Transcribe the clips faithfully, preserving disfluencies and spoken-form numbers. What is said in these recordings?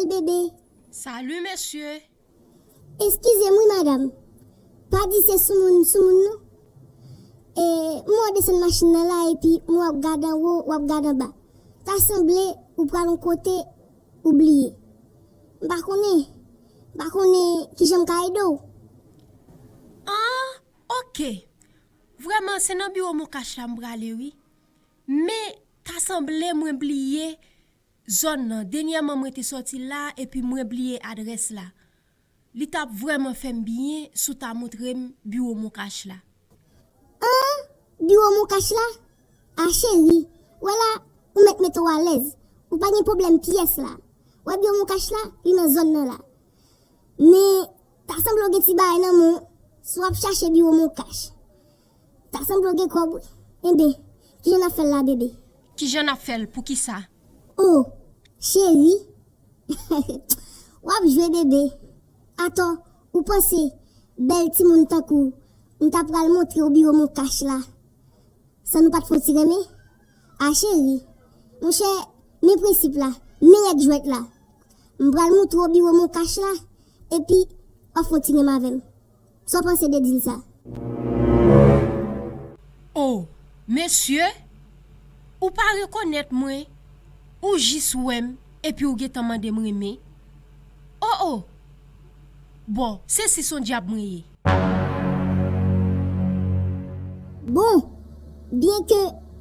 Bebe. Salut, monsieur. Eskize m wi, madanm. Pa di se soumoun, soumoun non. E, m wè w desann machin nan la, epi m wè w ap gade anwo, w ap gade anba. Ta sanble ou pral yon kote, ou bliye. M pa konnen, m pa konnen kijan m ka ede w. Ah, ok. Vrèman, se nan biwo Moncash la m prale, wi. Men, ta sanble mwen bliye zòn nan. Dènyèman, mwen te sòti la, epi mwen bliye adrès la. Li t ap vrèman fè m byen si w ta montre m biwo Moncash la. An, biwo Moncash la? A cheri, wè la, ou mèt mete w alèz. Ou pa gen pwoblèm pyès la. Wè biwo Moncash la, li nan zòn nan la. Men, ta sanble w gen ti bagay nan men w, si w ap chache biwo Moncash. Ta sanble w gen kòb, wi. Enben, kijan n ap fè l la, bebe? Kijan n ap fè l? Poukisa? O, cheri. W ap jwe, bebe. Atò, ou panse, bèl timoun tankou w, m ta pral montre w biwo Moncash la, san nou pa t fon ti renmen? A cheri, monchè, men prensip la, men règ jwèt la. M pral montre w biwo Moncash la, epi w ap fon ti renmen avè m. Sa w panse de dil sa? O, mesye, ou pa rekonèt mwen, ou jis wè m, epi w gentan mande m renmen? O, o! Bon, se si s on dyab mwen ye. Bon, byenke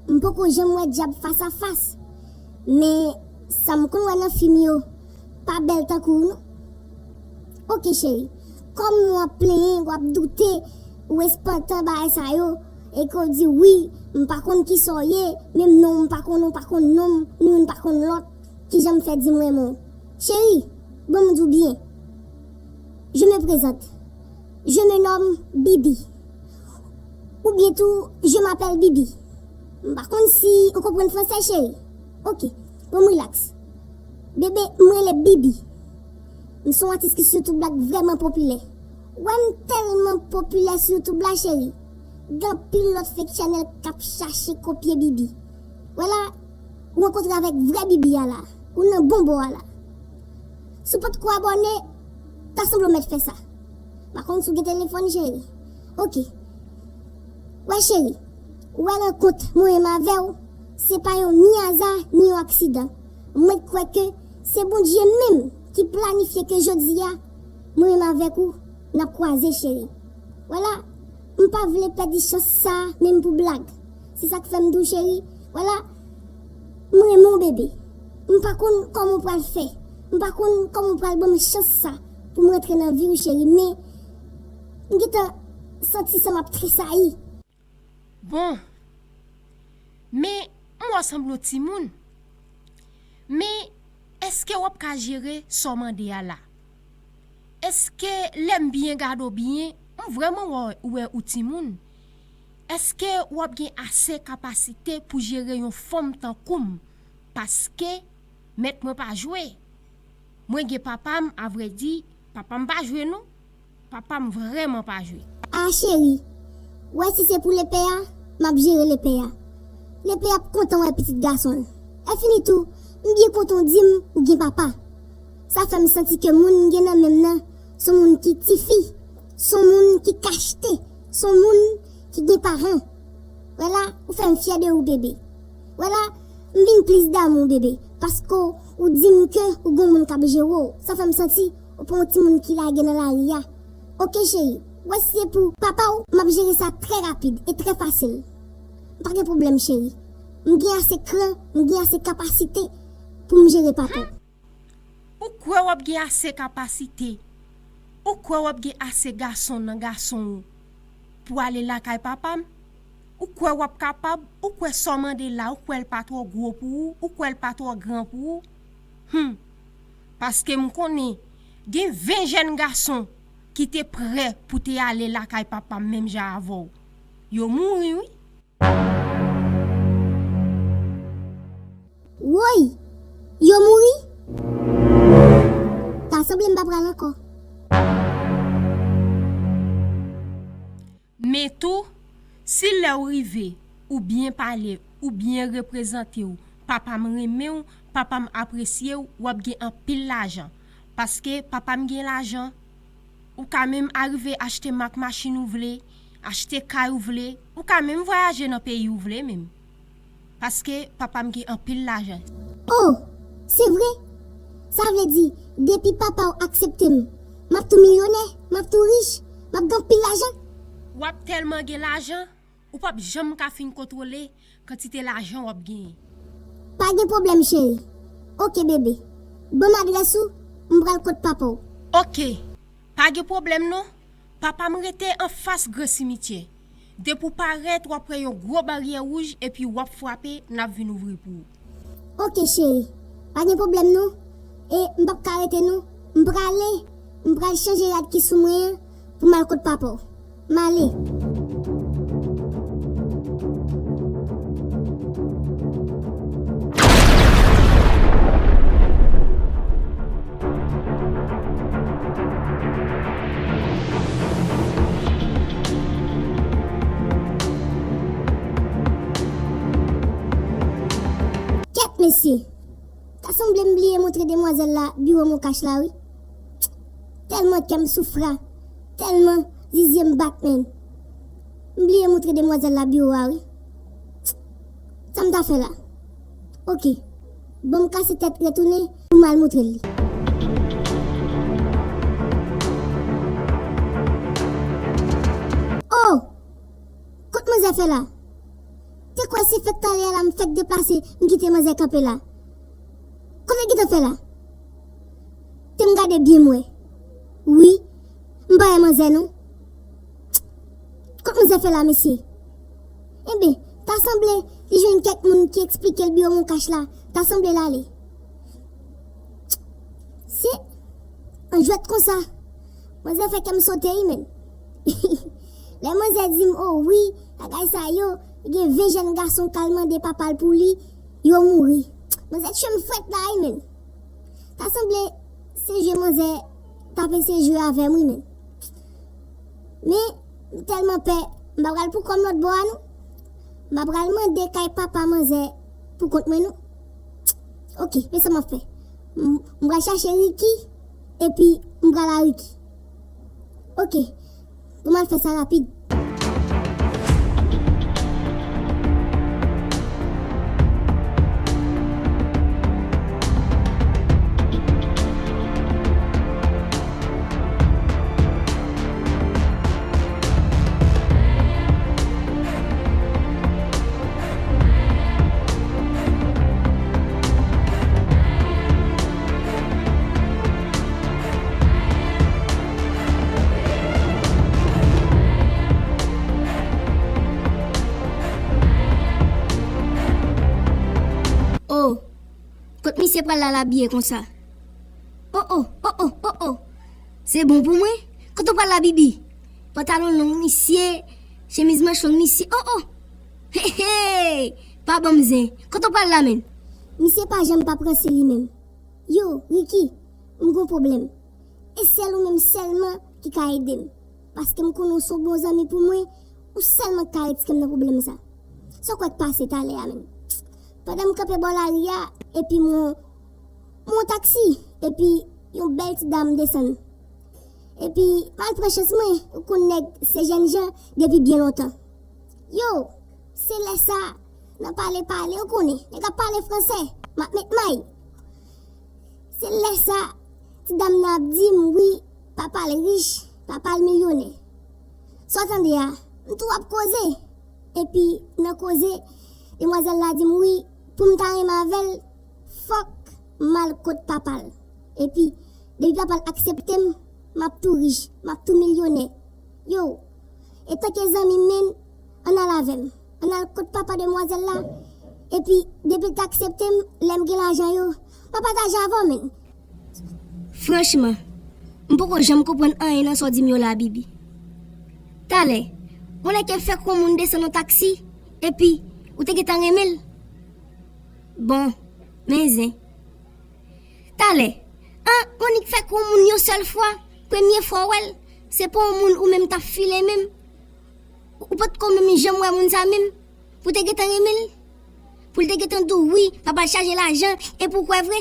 m poko janm wè dyab fas a fas, men sa m konn wè nan fim yo pa bèl tankou w non. Oke, cheri, kòm w ap plenyen, w ap doute, ou espantan bagay sa yo, e ke w di, wi, m pa konn kisa w ye, menm non w m pa konnen, w pa konn non m, ni youn pa konn lòt, kijan m fè di m renmen w? Cheri, bon, m di w byen. Je me présente. Je me nomme Bibi. Oubyen tou, je m'appelle Bibi. M pa konn si ou konprann fransè, cheri. Oke, bon, m rilaks. Bebe, m rele Bibi. M se yon atis ki sou YouTube la k vrèman popilè. Ou wè m tèlman popilè sou YouTube la, cheri. Gen anpil lòt fake channel k ap chache kopye Bibi. Wè la, ou rankontre avèk vrè Bibi a la. Ou nan bon bò a la. Si w potko abòne, ta sanble w mèt fè sa. M pa konn si w gen telefòn, cheri. Oke. Wè, cheri, ou wè rankont mwen menm avè w, se pa yon ni aza, ni yon aksidan. Mwen kwè ke se Bondye menm ki planifye ke jodi a, mwen menm avèk ou, n ap kwaze, cheri. Wè la, m pa vle pèdi chans sa a, menm pou blag. Se sa k fè m di w, cheri, wè la, m renmen w, bebe. M pa konn kòman w pral fè. M pa konn kòman w pral ban m chans sa pou m rantre nan vi w, cheri, men m gentan santi san m ap tresayi. Bon, men m wè w sanble yon timoun. Men, èske w ap ka jere sa w mande a la? Èske lè m byen gade w byen, m vrèman wè, wè ou timoun? Èske w ap gen ase kapasite pou jere yon fanm tankou m? Paske, mèt mwen pa jwe. Mwen gen papa m, avrèdi, papa m pa jwe non. Papa m vrèman pa jwe. A cheri, w wè si se pou lepè a, m ap jere lepè a. Lepè ap kontan wè pitit gason l. Èfini tou, m byen kontan w di m ou gen papa. Sa fè m santi ke moun m gen nan men m nan, se yon moun ki tifi, se yon moun ki kachte, se yon moun ki gen paran. Wè la, ou fè m fyè de ou, bebe. Wè la, m vin plis damou, bebe, paske w di m ke ou gen moun k ap jere w. Sa fè m santi ou pa yon timoun ki lage nan lari a. Oke, cheri, wè si se pou papa w, m ap jere sa trè rapid e trè fasil. M pa gen pwoblèm, cheri. M gen ase kran, m gen ase kapasite pou m jere papa w. Ou kwè w ap gen ase kapasite? Ou kwè w ap gen ase gason nan gason w pou ale lakay papa m? Ou kwè w ap kapab? Ou kwè sa w mande la, ou kwè l pa twò gwo pou ou? Ou kwè l pa twò gran pou ou? Hum. Paske m konnen gen ven jèn gason ki te prè pou te ale lakay papa m menm jan avè w. Yo mouri, wi. Woy! Yo mouri? Ta sanble m pa pral ankò. Men tou, si lè w rive, ou byen pale, ou byen reprezante w, papa m renmen w, Papa m apresye w, w ap gen anpil lajan. Paske papa m gen lajan, ou ka menm arive achte mak machin ou vle, achte kay ou vle, ou ka menm vwayaje nan peyi ou vle menm. Paske papa m gen anpil lajan. Oh, se vre? Sa vle di, depi papa w aksepte m, m ap tou milyonè, m ap tou rich, m ap gen anpil lajan? W ap tèlman gen lajan, ou p ap janm ka fin kontwole kantite lajan w ap genyen. Pa gen pwoblèm, cheri. Oke, bebe. Ban m adrès ou, m pral kot papa w. Oke. Pa gen pwoblèm non. Papa m rete anfas gran simityè. Depi w parèt, w ap wè yon gwo baryè wouj epi w ap frape, n ap vin ouvri pou ou. Oke, cheri. Pa gen pwoblèm non. E m p ap ka rete non. M prale. M pral chanje rad ki sou mwen an pou m al kot papa w. M ale. Kèt, mesye! Ta sanble m bliye montre demwazèl la biwo Moncash la, wi. Tèlman kè m soufra, tèlman zizye m bat, menn. M bliye montre demwazèl la biwo a, wi. Sa m ta fè la? Oke. Ban m kase tèt retounen pou m al montre l li. Oh! Kot manzè fè la? Te kwè se fèk talè a la m fèk deplase, m kite manzè kanpe la. Kote l gentan fè la? Te m gade byen m wè. Wi, m pa wè manzè non. Kot manzè fè la, mesye? Enben, ta sanble li jwenn kèk moun ki eksplike l biwo Moncash la, ta sanble l ale. Se yon jwèt konsa. Manzè fè kè m sote, wi, menn. Lè manzè di m, o wi, bagay sa yo, gen ven jèn gason k al mande papa l pou li, yo mouri. Manzè tchwe m frèt la, wi, menn. Ta sanble se jwe manzè t ap eseye jwe avè m, wi, menn. Men, m tèlman pè, m pa pral pou kò m lòt bò a, non. M pa pral mande kay papa manzè pou kont mwen, non. Oke, men sa m ap fè. M, m pral chache Ricky, epi m pral a Ricky. Oke, pou m al fè sa rapid. Oh, kot misye pral la l abiye konsa? Oh, oh, oh, oh, oh, oh. Se bon pou mwen? Kote w pral la, Bibi? Pantalon long misye, chemiz manch long misye. Oh, oh. Hey, hey. Pa ban m zen. Kote w pral la, menn? Misye pa janm p ap ranse li menm. Yo, Ricky, m gon pwoblèm. E sèl ou menm sèlman ki ka ede m. Paske m konnen w se yon bon zanmi pou mwen, ou sèlman k ka retire m nan pwoblèm sa. Sa w kwè k pase talè a menm? Pandan m kanpe bò lari a, epi m wè yon, m wè yon taksi, epi yon bèl ti dam desann. Epi, m al pran chans mwen, ou konn nèg se jènjan depi byen lontan. Yo, se lè sa, nan pale pale, ou konnen, nèg ap pale fransè, m ap met may. Se lè sa, ti dam nan ap di m, wi, papa l rich, papa l milyonè. Sa w tande a, m tou ap koze. Epi, nan koze, demwazèl la di m, wi, pou m ta renmen avè l, fòk m al kot papa l. Epi, depi papa l aksepte m, m ap tou rich, m ap tou milyonè. Yo, etanke zanmi m, menn, ann al avè m. Ann al kot papa demwazèl la. Epi, depi l t aksepte m, lè m gen lajan yo, m a pataje avè w, menn. Franchman, m poko janm konprann anyen nan sa w di m yo la, Bibi. Talè, yon nèg k ap fè kou moun desann yon taksi, epi ou te gentan renmen l. Bon, men zen. Talè, an, yon nèg fè kou moun yon sèl fwa, premye fwa w wè l, se pa yon moun ou menm t ap file menm. Ou potko menm janm wè moun sa menm, pou te gentan renmen l. Pou l te gentan di w wi, papa l chaje lajan, e pou w kwè vre?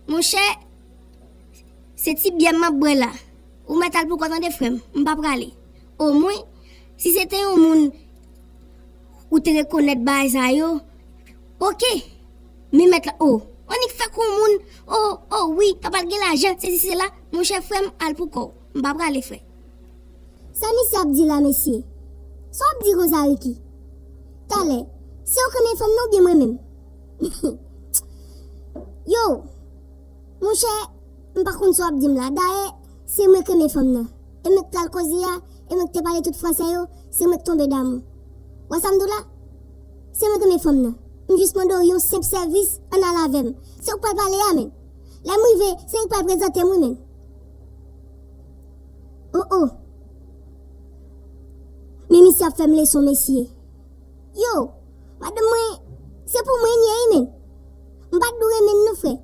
Monchè, se ti byè m ap bwè la. Ou mèt al pou kò w tande, frè m, m pa prale. Omwen, si se te yon moun ou te rekonèt bagay sa yo, oke. Men mèt la, o, annik fè kou moun, o, o wi, papa l gen lajan, sesi sela, monchè, frè m, al pou kò w. M pa prale, frè. Sa misye ap di la, mesye? Sa w ap di konsa, Ricky? Talè, se ou k renmen fanm nan oubyen mwen menm? Yo, monchè, m pa konn sa w ap di m la. Dayè, se mwen k renmen fanm nan. E mwen k pral koze a, e mwen k te pale tout fransè yo, se mwen k tonbe damou. Wè sa m di w la? Se mwen k renmen fanm nan. M jis mande w yon senp sèvis, ann al avè m. Se ou k pral pale a, men. Lè m rive, se ou k pral prezante m, wi, men. O, o. Men misye ap fè m leson, mesye. Yo, madanm mwen, se pou mwen l ye wi, men. M pa t dwe renmen l non, frè.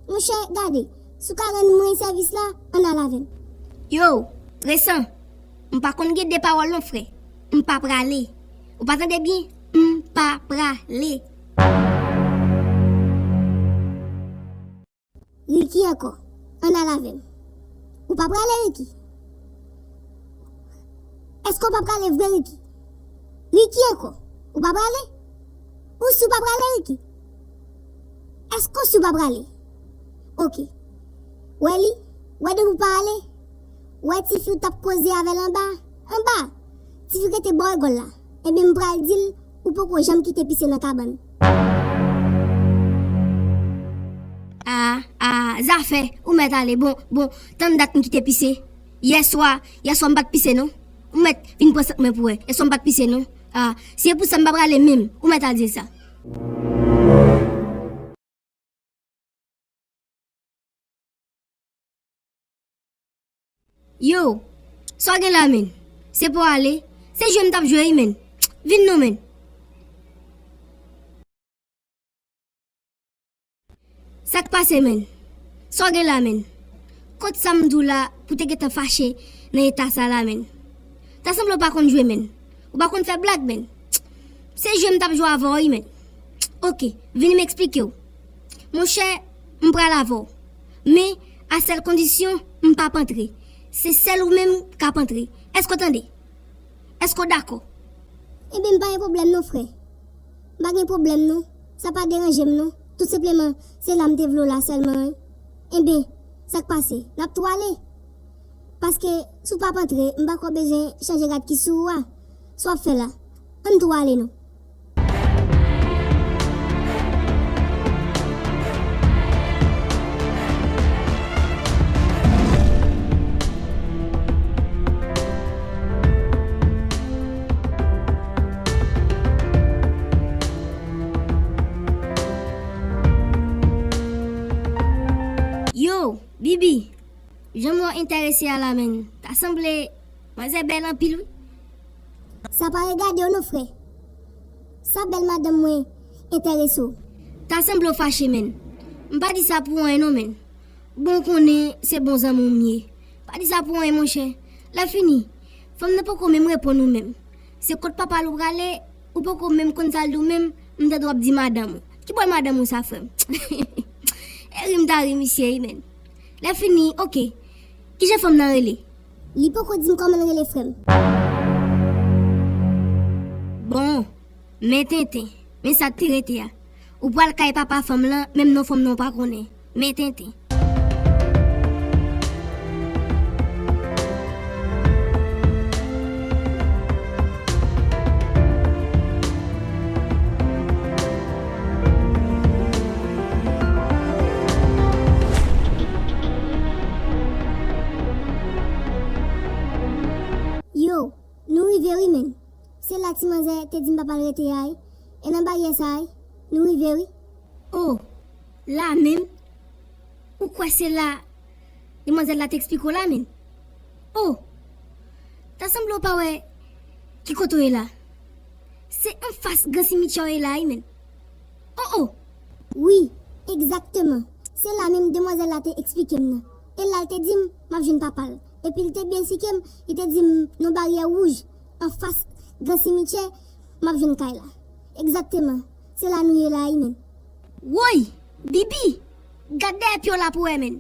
Monchè, gade, si w ka rann mwen sèvis la, ann al avè m. Yo, Tresan, m pa konn gen de pawòl non, frè. M pa prale. Ou pa tande byen? M pa prale. Ricky ankò, ann al avè m. Ou pa prale, Ricky? Èske w pa prale vre, Ricky? Ricky ankò, ou pa prale? Ou si w pa prale, Ricky? Èske w si w pa prale? Oke. Wè li, wè depi w pa ale, wè tifi w t ap koze avè l anba, anba, tifi rete bò rigòl la. Ebyen, m pral di l, ou poko janm kite pise nan kabann. A, a, zafè, ou mèt ale. Bon, bon, tann dat m kite pise. Yèswa, yèswa m pa t pise non. Ou mèt vin pran sant mwen pou wè. Yèswa m pa t pise non. A, si se pou sa m pa prale menm, ou mèt al di l sa. Yo, sa w gen la, men? Se pa w ale? Se jwe m t ap jwe wi, men. Vin non, men. Sa k pase, men? Sa w gen la, men? Kot sa m di w la pou te gentan fache nan eta sa la, men? Ta sanble w pa konn jwe, men. Ou pa konn fè blag, men. Se jwe m t ap jwe avè w wi, men. Oke, vini m eksplike w. Monchè, m pral avè w. Men, a sèl kondisyon, m p ap antre. Se sèl ou menm k ap antre. Èske w tande? Èske w dakò? Ebyen, m pa gen pwoblèm non, frè. M pa gen pwoblèm non. Sa pa deranje m non. Tou senpleman, se la m te vle w la sèlman wi. Enben, sa k pase? N ap tou ale. Paske, si w p ap antre, m pa kwè w bezwen chanje rad ki sou ou a. Sa w ap fè la? Ann tou ale non. Yo, Bibi, jan m wè w enterese a la, men, ta sanble manzè bèl anpil, wi. Sa pa regade w non, frè. Sa bèl madanm mwen enterese w. Ta sanble w fache, men. M pa di sa pou anyen non, men. Bon, w konnen se bon zanmi w m ye. Pa di sa pou anyen, monchè. Lè fini, fanm nan poko menm reponn ou menm. Se kot papa l ou prale, ou poko menm konn sa l di w menm, m tande w ap di madanm ou. Ki bòl madanm ou sa, frè m? E ri m ta ri misye wi, men. Lè fini, oke. Kijan fanm nan rele? Li poko di m kòman l rele, frè m. Bon, men tenten, men sa k te rete a. Ou pral kay papa fanm lan, menm non fanm nan w pa konnen. Men tenten. Yo, nou rive wi, men. Se la ti manzè te di m papa l rete a wi. E nan baryè sa a wi, nou rive wi. O, la menm? Ou kwè se la demwazèl la te eksplike w la menm? O, ta sanble w pa wè ki kote w ye la. Se anfas gran simityè w ye la wi, men. O, o! Wi, egzakteman. Se la menm demwazèl la te eksplike m nan. E la l te di m m ap jwenn papa l. Epi l te byen eksplike m, li te di m nan baryè wouj, anfas gran simityè, m ap jwenn kay la. Egzakteman. Se la nou ye la wi, menn. Woy! Bibi! Gad dèyè pye w la pou wè, menn.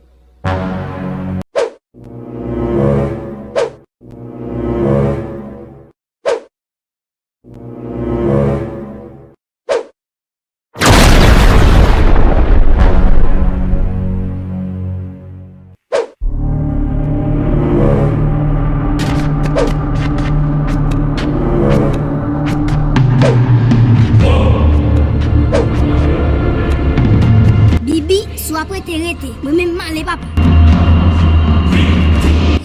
Bibi, si w ap rete, rete. Mwen menm, m ale, papa.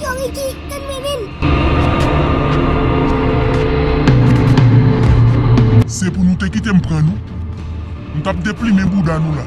Yo, Ricky, tann mwen, menn. Se pou nou te kite m pran nou, m t ap deplimen bouda nou la.